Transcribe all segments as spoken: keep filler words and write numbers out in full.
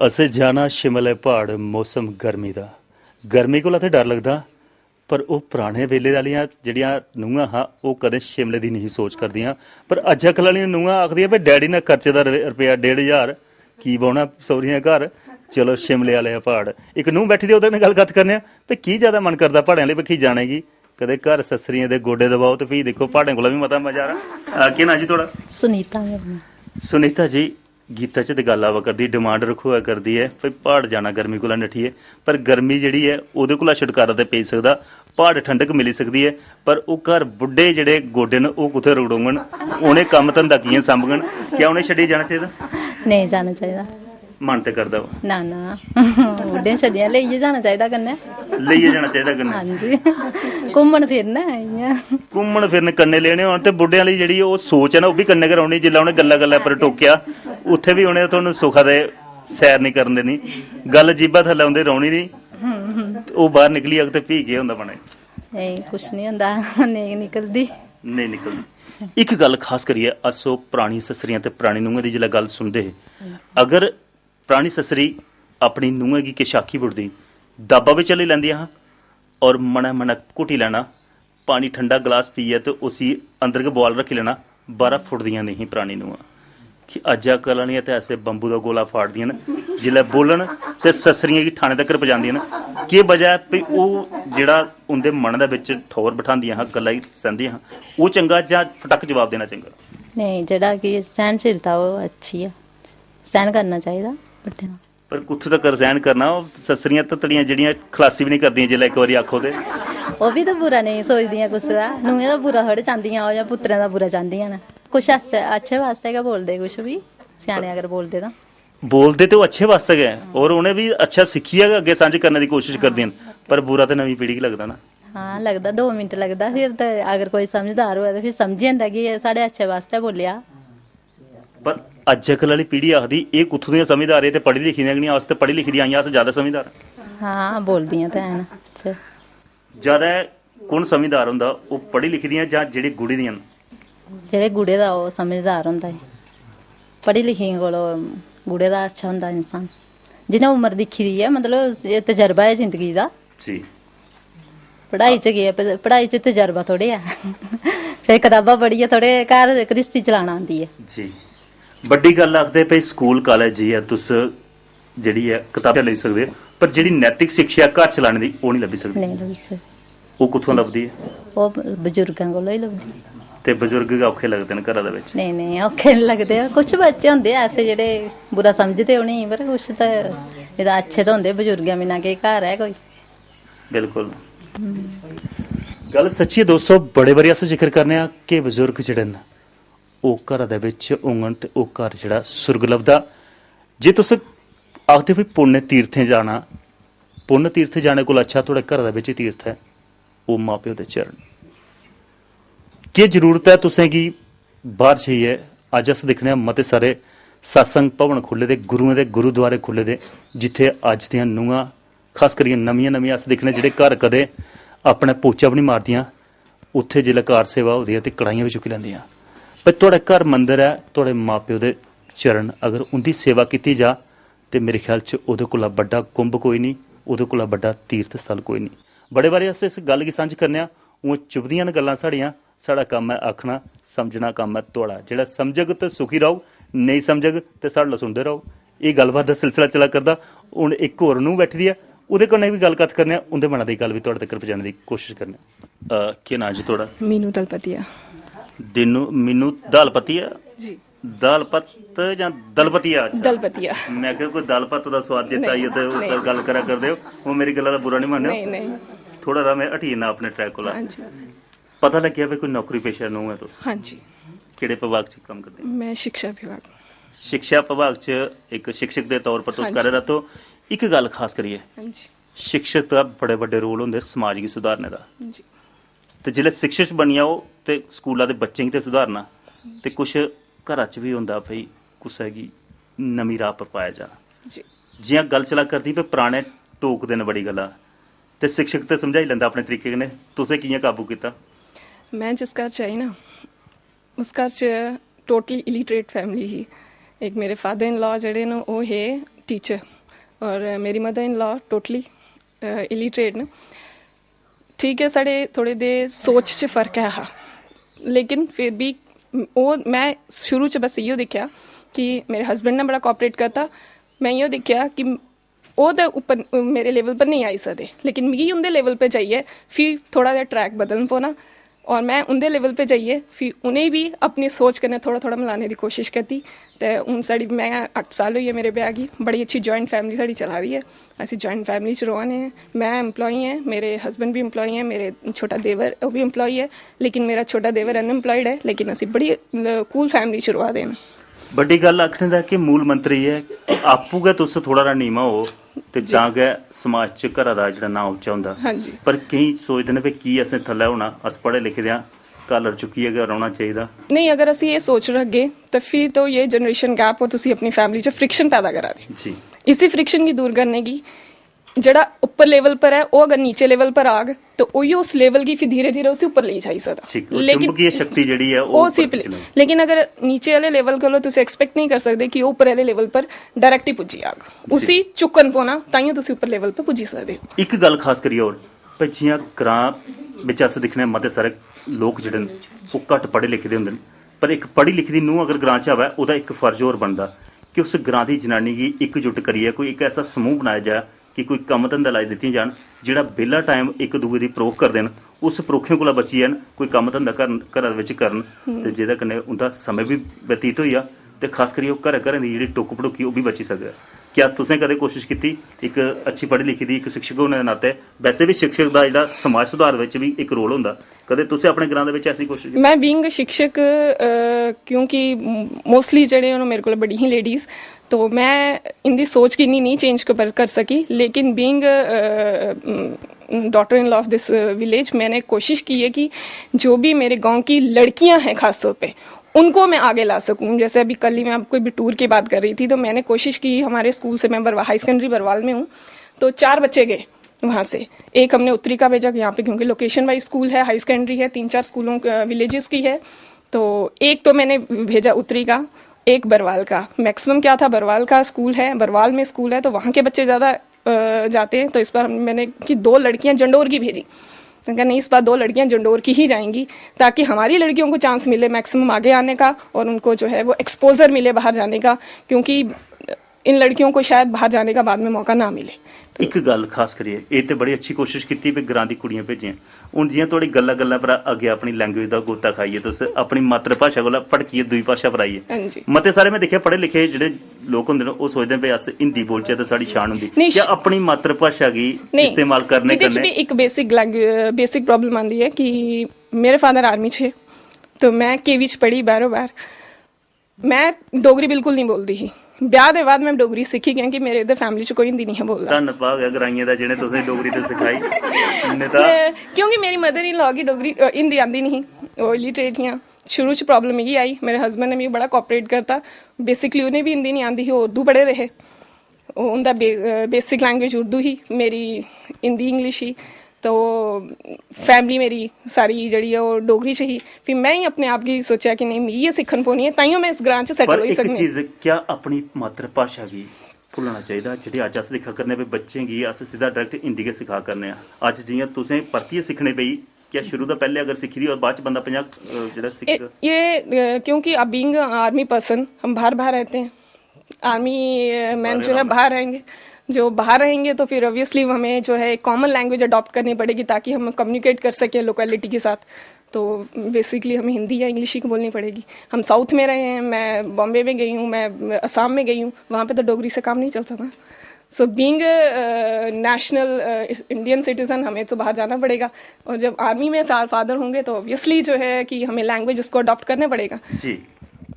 असें जाना शिमले प्हाड़, मौसम गर्मी दा। गर्मी कोला ते डर लगदा, पर ओह् पराने बेल्ले आह्लियां जेह्ड़ियां नूंहां हा, ओह् कदें शिमले दी नेईं सोच करदियां। पर अज्जकल आह्लियां नूंहां आखदियां, "भाई, डैडी ने खर्चे दा रपे-, रपेआ डेढ़ ज्हार, की बौह्ना सौह्रियें घर, चलो शिमले आह्ले प्हाड़।" इक नूंह् बैठी दी, ओह्दे कन्नै गल्ल कत्थ करने आं, भाई, की ज्यादा मन करदा प्हाड़ें आह्ली बक्खी जाने गी? कदें घर सस्सरियें दे गोडे दबाओ ते फ्ही दिक्खो, प्हाड़ें कोला बी मता मजा आ रहा। अ, केह् नांऽ जी थुआढ़ा? सुनीता मेरा नांऽ। सुनीता जी, गीता च ते गल्ल आवा करदी, डिमांड रखोआ करदी ऐ, भाई, प्हाड़ जाना गर्मी कोला नठियै, पर गर्मी जेह्ड़ी ऐ, ओह्दे कोला छुटकारा ते पेई सकदा, प्हाड़ ठंडक मिली सकदी ऐ, पर ओह् घर बुड्ढे जेह्ड़े गोडे न, ओह् कुत्थै रगड़ोङन? उ'नें कम्म धंधा कि'यां सांभङन? क्या उ'नें छड्डियै जाना चाहिदा? नेईं जाना चाहिदा। मन ते करदा वा। ना, ना। बुड्ढे छड्डियै लेइयै जाना चाहिदा कन्नै। लेइयै जाना चाहिदा कन्नै। हां जी। घूमन फिरन इ'यां। घूमन फिरन कन्नै लेने होन ते बुड्ढें आह्ली जेह्ड़ी ओह् सोच ऐ ना, ओह् बी कन्नै गै रौह्नी। जिसलै उ'नें गल्ला गल्ला पर टोकेआ, उत्थै बी उ'नें थुहानूं सुखा दे सैर निं करन देनी। गल्ल जीह्बा थल्लै उं'दे रौह्नी निं। ते ओह् बाह्र निकली जाग ते फ्ही केह् होंदा मनै च? नेईं, कुछ निं होंदा। नेईं निकलदी। नेईं निकलदी। इक गल्ल खास करियै, अस ओह् परानी सस्सरियां ते परानी नूंहें दी जिसलै गल्ल सुनदे हे, अगर परानी सस्सरी अपनी नूंहै गी किश आखी बुड़दी, दाबा बी चली लैंदियां हां, और मनै मनै घुटी लैना, पानी ठंडा गलास पीयै ते उसी अंदर गै बोआल रक्खी लैना, बाह्रा फुटदियां नेईं ही परानी नूंहां। कि अज्जकल आह्लियां ते ऐसे बम्बू दा गोला फाड़दियां न, जिसलै बोलन ते सस्सरियें गी ठाने तक्कर पजांदियां न। केह् वजह ऐ भई, ओह् जेह्ड़ा उं'दे मनै दे बिच ठौर बठांदियां हां, गल्ला गी सैंदियां हां, ओह् चंगा जां फटक जवाब देना चंगा? नेईं, जेह्ड़ा कि सैह्नशीलता, ओह् अच्छी ऐ, सैह्न करना चाहिदा बड्डें दा। पर कुत्थूं तक्कर सैह्न करना? ओह् सस्सरियां तत्तड़ियां जेह्ड़ियां खलासी बी निं करदियां, जिसलै इक बारी आखो ते। ओह् बी ते बुरा नेईं सोचदियां कुसै दा, नूहें दा बुरा थोह्ड़े चांह्दियां ओह्, जां पुत्तरें दा बुरा चांह्दियां न। कुछ अच्छे, अच्छे बास्तै गै बोलदे, कुछ बी स्याने अगर बोलदे तां। बोलदे ते ओह् अच्छे बास्तै गै, और उ'नें बी अच्छा सिक्खियै गै अग्गें संझ करने दी कोशश करदे न, पर बुरा ते नमीं पीढ़ी गी लगदा ना। हां, लगदा, दो मिंट लगदा। फिर ते अगर कोई समझदार होऐ ते फिर समझी जंदा कि एह् साढ़े अच्छे बास्तै बोलेआ। पर अज्जकल आह्ली पीढ़ी आखदी, "एह् कुत्थूं दियां समझदार, एह् ते पढ़ी लिखी दियां गै निं, अस ते पढ़ी लिखी दियां आइयां, अस जैदा समझदार आं।" हां, बोलदियां ते हैन। जैदा कु'न समझदार होंदा, ओह् पढ़ी लिखी दियां जां जेह्ड़े गुढ़ी दियां न? जेह्ड़े गुढ़े दा, ओह् समझदार होंदा ऐ। पढ़ी लिखियें कोलों गुढ़े दा अच्छा होंदा इंसान, जि'नें उम्र दिक्खी दी ऐ, मतलब, एह् तजर्बा ऐ जिंदगी दा। जी। पढ़ाई च केह् ऐ? प-, पढ़ाई च तजर्बा थोह्ड़े ऐ। छे कताबां पढ़ियै थोह्ड़े घर घ्रिस्ती चलाना आंदी ऐ। जी। बड्डी गल्ल आखदे भई, स्कूल, कालेज जाइयै तुस जेह्ड़ी ऐ कताबां लेई सकदे ओ, पर जेह्ड़ी नैतिक शिक्षा घर चलाने दी, ओह् निं लब्भी सकदी। नेईं लब्भी सकदी। ओह् कुत्थुआं लभदी ऐ? ओह् ब-, बजुर्गें कोला ही लभदी। ते बजुर्ग गै औखे लगदे न घरा दे बिच। नेईं, नेईं, औखे निं लगदे। कुछ बच्चे होंदे ऐसे जेह्ड़े बुरा समझदे उ'नेंगी, पर कुछ ते, एह्दा अच्छे ते होंदे, बजुर्गें बिना केह् घर ऐ कोई? बिल्कुल। गल्ल सच्ची ऐ दोस्तो, बड़े बारी अस जिक्र करने आं कि बजुर्ग जेह्ड़े न, ओह् घरा दे बिच होङन ते ओह् घर जेह्ड़ा सुर्ग लभदा। जे तुस आखदे भी पुण्य तीर्थें जाना, पुण्य तीर्थ जाने कोला अच्छा थुआढ़े घरा दे बिच तीर्थ ऐ, ओह् मां प्यो दे चरण। केह् जरूरत ऐ तुसें गी बाह्र जाइयै? अज्ज अस दिक्खने आं मते सारे सत्संग भवन खु'ल्ले दे, गुरुएं दे गुरुद्वारे खु'ल्ले दे, जित्थै अज्ज दियां नूंहां, खास करियै नमियां नमियां, अस दिक्खने जेह्ड़े घर कदें अपने पोचा बी निं मारदियां, उत्थै जिसलै कार सेवा होदी ऐ ते कड़ाहियां बी चुक्की लैंदियां। पर थुआढ़े घर मंदर ऐ, थुआढ़े मां प्यो दे चरण, अगर उं'दी सेवा कीती जा ते मेरे ख्याल च ओह्दे कोला बड्डा कुंभ कोई निं, ओह्दे कोला बड्डा तीर्थ स्थल कोई निं। बड़े बारी अस इस गल्ल गी सांझ करने आं, उ'आं चुभदियां न गल्लां साढ़ियां, साढ़ा कम्म ऐ आखना, समझना कम्म ऐ थुआढ़ा। जेह्ड़ा समझग ते सुखी रौह्ग, नेईं समझग ते साढ़े कोला सुनदे रौह्ग। एह् गल्लबात दा सिलसिला चला करदा। हून इक होर नूंह् बैठी दी ऐ, ओह्दे कन्नै बी गल्ल कत्थ करने आं, उं'दे मना दी गल्ल बी थुआढ़े तक्कर पजाने दी कोशश करने आं। अ, केह् नांऽ जी थुआढ़ा? मीनू दलपतिया। दिनू, मीनू दालपतिया? जी। दालपत जां दलपतिया? अच्छा। दलपतिया। में आखेआ कोई दालपत दा सोआद चेता आई गेआ ते नेईं, उस नेईं। गल्ल करा करदे ओ। ओह् मेरी गल्ला दा बुरा निं मन्नेओ। नेईं, नेईं। थोह्ड़ा हारा में हटी जन्ना अपने ट्रैक कोला। हां जी। पता लग्गेआ भई कोई नौकरी पेशा नूंह् ऐ तुस? हां जी। केह्ड़े विभाग च कम्म करदे ओ? में शिक्षा विभाग। शिक्षा विभाग च इक शिक्षक दे तौर पर तुस हां जी। कार्यरत ओ। इक गल्ल खास करियै, हां जी। शिक्षक दा बड़े बड्डे रोल होंदे समाज गी सुधारने दा। हां जी। ते जिसलै शिक्षक बनी जाओ ते स्कूला दे बच्चें गी ते सुधारना, ते कुछ घरा च बी होंदा भई कुसै गी नमीं राह् पर पाया जा। जी। जि'यां गल्ल चला करदी भई पराने टोकदे न बड़ी गल्ला, ते शिक्षक ते समझाई लैंदा अपने तरीके कन्नै, तुसें कि'यां काबू कीता? में जिस घर च आई ना, उस घर च टोटली इलिटरेट फैमिली ही। इक मेरे फादर इन लॉ जेह्ड़े न, ओह् हे टीचर। और मेरी mother in law totally illiterate न। ठीक ऐ, साढ़े थोड़े दे सोच च फर्क ऐ हा, लेकिन फिर भी ओह्, मैं शुरू च बस इयो दिक्खेआ कि मेरे हस्बैंड ने बड़ा कोआपरेट करता। मैं इयो दिक्खेआ कि ओह् ते उप्पर मेरे लेवल पर नेईं आई सकदे, लेकिन मिगी उं'दे लेवल पर जाइयै फ्ही थोह्ड़ा जेहा ट्रैक बदलन पौना। और मैं उं'दे लेवल पे जाइयै फ्ही उ'नेंगी बी अपनी सोच कन्नै थोह्ड़ा थोह्ड़ा मलाने दी कोशिश कीती। ते हून साढ़ी, मैं अट्ठ साल होई गे मेरे ब्याह गी, बड़ी अच्छी ज्वाइंट फैमिली साढ़ी चला दी ऐ। अस ज्वाइंट फैमिली च रौह्ने आं। मैं एम्प्लॉय ऐ, मेरे हस्बैंड बी एम्प्लॉय ऐ, मेरे छोटा देवर ओह् बी एम्प्लॉय ऐ, लेकिन मेरा छोटा देवर अनएम्प्लॉयड ऐ। लेकिन अस बड़ी कूल फैमिली च रौह्ने आं। बड्डी गल्ल आखने दा कि मूल मंत्र एह् ऐ कि आपूं गै तुस थोह्ड़ा हारा नीमां हो ते जी। तां गै समाज च घरा दा जेह्ड़ा नांऽ उच्चा होंदा। हां जी। पर केईं सोचदे न, "भाई, की असें थल्लै होना? अस पढ़े लिखे दे आं, कॉलर चुक्कियै गै रौह्ना चाहिदा।" नेईं, अगर अस एह् सोच रखगे, ते फ्ही तो ये जनरेशन गैप और तुसी अपनी फैमिली च फ्रिक्शन पैदा करा दे। जी। इसी फ्रिक्शन गी दूर करने गी जेह्ड़ा उप्पर लेवल पर ऐ, ओह् अगर नीचे लेवल पर आग, ते उइयो उस लेवल गी फ्ही धीरे-धीरे उसी उप्पर लेई जाई सकदा। ठीक, ओह् लेकिन चुंबकीय शक्ति जेह्ड़ी ऐ, ओह् ओह् उसी उप्पर प्ले-, चली लेकिन अगर नीचे आह्ले लेवल कोला तुस एक्सपेक्ट नेईं करी सकदे कि ओह् उप्पर आह्ले लेवल पर डायरेक्ट ही पुज्जी जाग, जी। उसी चुक्कन पौना, ताइयों तुस उप्पर लेवल पर पुज्जी सकदे ओ। इक गल्ल खास करियै होर, भाई, जि'यां ग्रां बिच अस दिक्खने आं, मते सारे लोक जेह्ड़े न, ओह् घट्ट पढ़े लिखे दे होंदे न, पर इक पढ़ी लिखी दी नूंह् अगर ग्रां च आवै, ओह्दा इक फर्ज होर बनदा कि उस ग्रां दी जनानी गी इकजुट करियै कोई इक ऐसा समूह बनाया जा कि कोई कम्म धंधा लाई दित्तियां जान, जेह्ड़ा बेह्ला टाइम इक दूए दी परोख करदे न, उस परोखें कोला बची जान, कोई कम्म धंधा करन, घरा दे बिच करन, ते जेह्दे कन्नै उं'दा समें बी बतीत होई जा ते खास करियै ओह् घरै-घरें दी जेह्ड़ी टुक्क-भडुक्की, ओह् बी बची सकै। क्या तुसें कदें कोशश कीती, इक अच्छी पढ़ी लिखी दी इक शिक्षक होने दे नाते, वैसे बी शिक्षक दा जेह्ड़ा समाज सुधार बिच बी इक रोल होंदा, कदें तुसें अपने ग्रां दे बिच ऐसी कोशश कीती? मैं बीइंग शिक्षक, अ, क्योंकि मोस्टली जेह्ड़े न मेरे कोल बड़ी ही लेडीज, तो मैं इंदी सोच गी इन्नी नहीं चेंज कर, कर सकी, लेकिन being daughter in law of this village, मैंने कोशिश की है कि जो भी मेरे गांव की लड़कियां हैं खास तौर पे, उनको मैं आगे ला सकूं। जैसे अभी कल ही मैं आपको भी टूर की बात कर रही थी, तो मैंने कोशिश की, हमारे स्कूल से, मैं बरवा-, हाई सेकेंडरी बरवाल में हूँ, तो चार बच्चे गए वहाँ से। एक हमने उत्तरी का भेजा यहाँ पे, क्योंकि लोकेशन वाइज स्कूल है, हाई सेकेंडरी है, तीन चार स्कूलों, विलेजेस की है। तो एक तो मैंने भेजा उत्तरी का, एक बरवाल का। मैक्सिमम क्या था, बरवाल का स्कूल है, बरवाल में स्कूल है, तो वहाँ के बच्चे ज़्यादा अ, जाते हैं। तो इस बार हम, मैंने कि दो लड़कियां जंडोर की भेजी। मैंने कहा, "नहीं, इस बार दो लड़कियां जंडोर की ही जाएंगी, ताकि हमारी लड़कियों को चांस मिले मैक्सिमम आगे आने का और उनको जो है वो एक्सपोजर मिले बाहर जाने का, क्योंकि इन लड़कियों को शायद बाहर जाने का बाद में मौका ना मिले।" ਇੱਕ ਗੱਲ ਖਾਸ ਕਰੀਏ, ਇਹ ਤੇ ਬੜੀ ਅੱਛੀ ਕੋਸ਼ਿਸ਼ ਕੀਤੀ ਵੀ ਗ੍ਰਾਂ ਦੀ ਕੁੜੀਆਂ ਭੇਜੀਆਂ। ਹੁਣ जि'यां थुआढ़ी गल्लां गल्लां पर अग्गें अपनी लैंग्वेज दा गोता खाइयै तुस अपनी मातृभाशा कोला भटकियै दूई भाशा पर आई गे। हां जी। मते सारे में दिक्खेआ पढ़े लिखे जेह्ड़े लोक होंदे न, ओह् सोचदे न भई अस हिंदी बोलचै ते साढ़ी शान होंदी। नेईं, क्या श- अपनी मातृभाशा गी नेईं, इस्तेमाल करने एह्दे च कन्नै बी इक बेसिक लैंगु-, बेसिक प्रॉब्लम आंदी ऐ कि मेरे फादर आर्मी च हे, तो मैं केवी च पढ़ी बाहरों बाहर। मैं डोगरी बिल्कुल नहीं बोलदी ही। ब्याह दे बाद मैं डोगरी सिक्खी, क्योंकि मेरे इधर फैमिली च कोई हिंदी नहीं है बोलदा। धन्न भाग ऐ ग्राइयें दा जि'नें तुसें डोगरी ते सखाई। नेईं तां मैं, क्योंकि मेरी मदर इन लॉ गी डोगरी, अ, हिंदी आंदी नहीं ही, ओह् इलिटरेट हियां। शुरू च प्रॉब्लम मिगी आई, मेरे हस्बैंड ने मिगी बड़ा कोआपरेट करता। बेसिकली उ'नें बी हिंदी नहीं आंदी ही, ओह् उर्दू पढ़े दे हे। ओह् उं'दा बे-, अ, बेसिक लैंग्वेज उर्दू ही, मेरी हिंदी इंग्लिश ही। तो फैमिली मेरी सारी जेह्ड़ी ऐ ओह् डोगरी च ही। फ्ही मैं ही अपने आप गी सोचेआ कि नेईं, मिगी गै सिक्खन पौनी ऐ, ताइयों मैं इस ग्रां च सैटल पर होई इक सकनी आं। चीज, क्या अपनी मातृभाशा गी भुल्लना चाहिदा? जेह्ड़ी अज्ज अस दिक्खा करने आं, बच्चें गी अस सिद्धा डायरेक्ट हिंदी गै सिखा करने आं। अज्ज जि'यां तुसें परतियै सिक्खने पेई, क्या शुरू दा पैह्ले अगर सिक्खी दी होऐ, बाद च बंदा पंजाह्, अ, जेह्ड़ा ये, सिखदा? ये, अ, क्योंकि अब बीइंग आर्मी पर्सन, हम बाहर, बाहर रहते हैं। आर्मी, अ, मैन बाहर जो है रहना। बाहर रहेंगे, जो बाहर रहेंगे तो फिर ऑब्वियसली हमें जो है एक कॉमन लैंग्वेज अडॉप्ट करनी पड़ेगी, ताकि हम कम्युनिकेट कर सकें लोकेलिटी के साथ। तो बेसिकली हमें हिंदी या इंग्लिश ही बोलनी पड़ेगी। हम साउथ में रहे हैं, मैं बॉम्बे में गई हूँ, मैं असम में गई हूँ, वहाँ पे तो डोगरी से काम नहीं चलता था। So being national Indian citizen, हमें तो बाहर जाना पड़ेगा। और जब आर्मी में फादर होंगे, तो ऑब्वियसली जो है कि हमें लैंग्वेज उसको अडॉप्ट करना पड़ेगा। जी।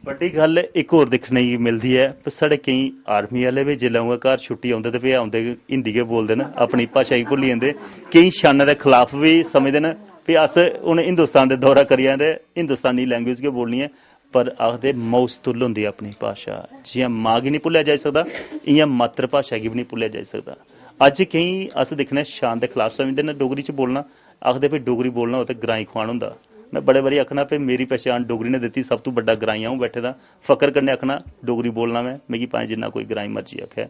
बड्डी गल्ल इक होर दिक्खने गी मिलदी ऐ, पर साढ़े केईं आर्मी आह्ले बी जिसलै उ'आं घर छुट्टी औंदे ते फ्ही औंदे गै हिंदी गै बोलदे न, अपनी भाशा गी भुल्ली जंदे। केईं शानै दे खलाफ बी समझदे न, फ्ही अस हून हिंदुस्तान दे दौरा करी आए ते हिंदुस्तानी लैंग्वेज गै बोलनी ऐ। पर आखदे, "मौस तुल होंदी अपनी भाशा।" जि'यां मां गी निं भुल्लेआ जाई सकदा, इ'यां मातृभाशा गी बी निं भुल्लेआ जाई सकदा। अज्ज केईं अस दिक्खने आं, शान दे खलाफ समझदे न डोगरी च बोलना, आखदे, "भाई, डोगरी बोलना होऐ ते ग्राईं खुआन होंदा।" में बड़े बारी आखना, "भाई, मेरी पहचान डोगरी ने दित्ती, सब तों बड्डा ग्राईं अ'ऊं बैठे दा, फकर कन्नै आखना, डोगरी बोलना में, मिगी भाएं जिन्ना कोई ग्राईं मर्जी आखै।"